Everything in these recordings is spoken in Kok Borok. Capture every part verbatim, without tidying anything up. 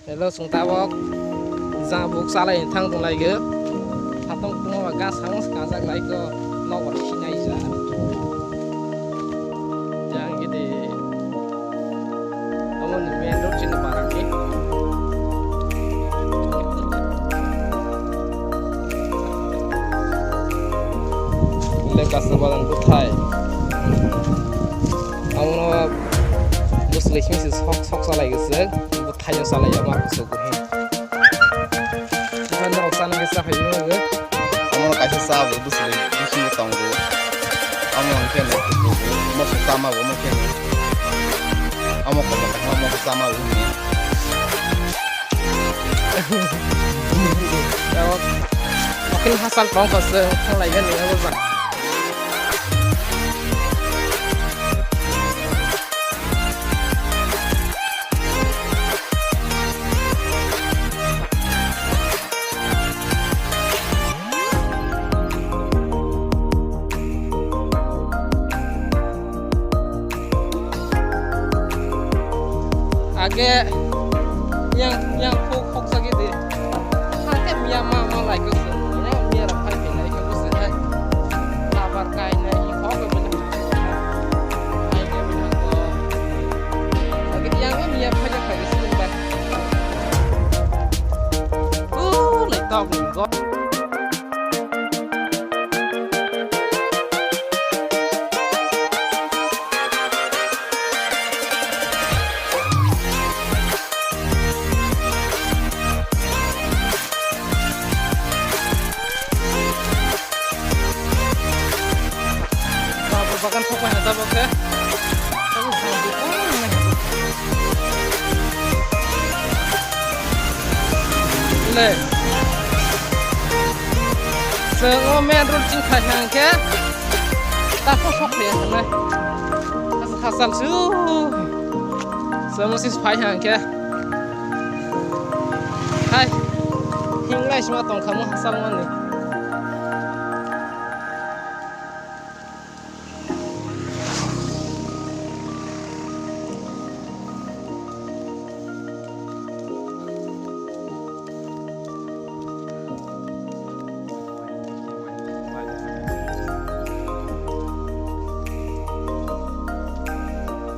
Hello, chwng tabok jabuk chalai thang tong lai ge. Phatong tongma ba gas hang kajak lai ko nokbar sinai ja. Jang gidi. Omo ni main road chini parang ni. Le kasa badan buthai. Amo no bus lekhi si sok sok chalai ge se. Buthai no chalai ya ma kuso ko he. Buthai no rok sana ge sa hai no ge. Amo no kaisa sa bo bus le bisi tongo. Amo no khe no moksa tama bo mo khe no. Amo ko mo ka mo sama bo ni. Oke, hasal tong ko se thang lai ge ni abo ba. Age yang yang khok khok sagi de. Hake miya ma ma lai ko se. Miya miya ra phai phai lai ko se hai. Labar kai na i khok ko. Ai ke mina ko. Age yang miya phai phai se ba. Oh, lai tok ni go. Bagan sok paina tabok khe. Le. Chwng o main road ching phai hang khe. Ta sok sok phai hang nai. Hasal su. Chwng o sis phai hang khe. Hai. Hinglai sima tong kha mo hasal mani.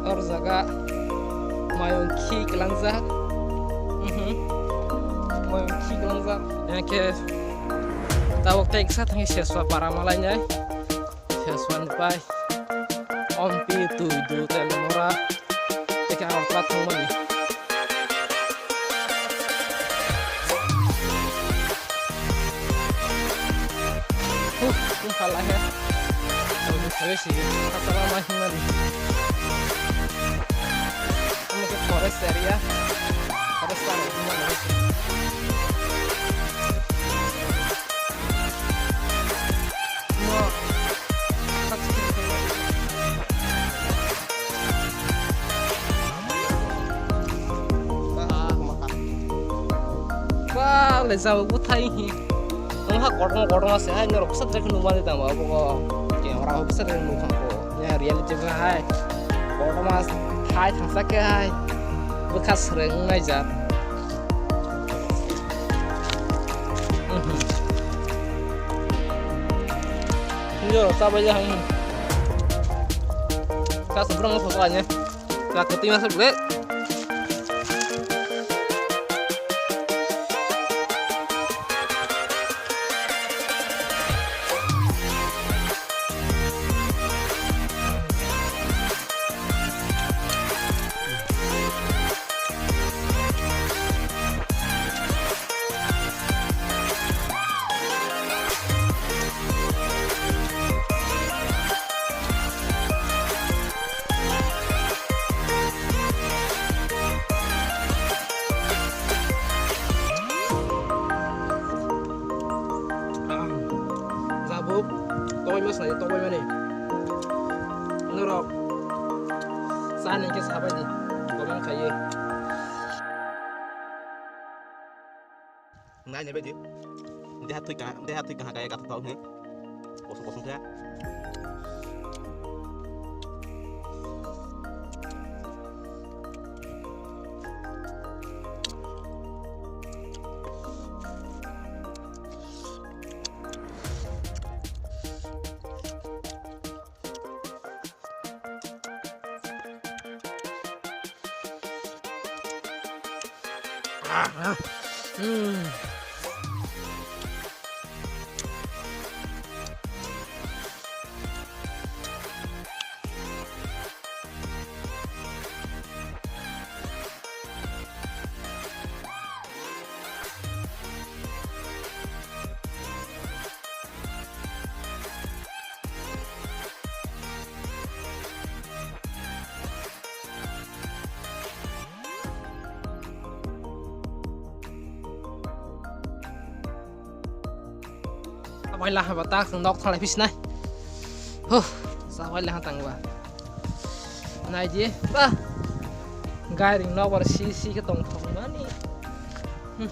Or jaga mayung khi kwlangjak. Mhm. Mayung khi kwlangjak. Yang khe tabok tei kisa thangwi seswa para malainai. Seswan pai. Ompi tui du tel mora. Teka ang plat thang mani. Huh, tung phala he. Tau du thawe si. Asala ma himani. Amo ke forest area. Forest area. Ba le jao buthai hi. Wngkha kotorma kotorma se hai norok bwsa trekhe nukmani tamo abo camera o bwsa trekhe nukha ko. Ya reality ba hai. Kotorma hai thangsa khe hai. Bwkha swrwng wngnai jat. Yo, sabai ya. Ka seberang apa kanya? Ka ketima sebelah. Jabuk, tokoi mas nai, tokoi mani. Norok, sa nai ke sabai di, komen kaiye. Nai nai bedi. Deha tui kaha, deha tui kaha kaya kata tau ni. Kosong kosong kaya. Hmm. Abai laha ba ta khang nok thalai phisnai. Huh, sa bai laha tang ba. Nai di ba. Gairing nok bar si si khe tong thong mani. Hmm.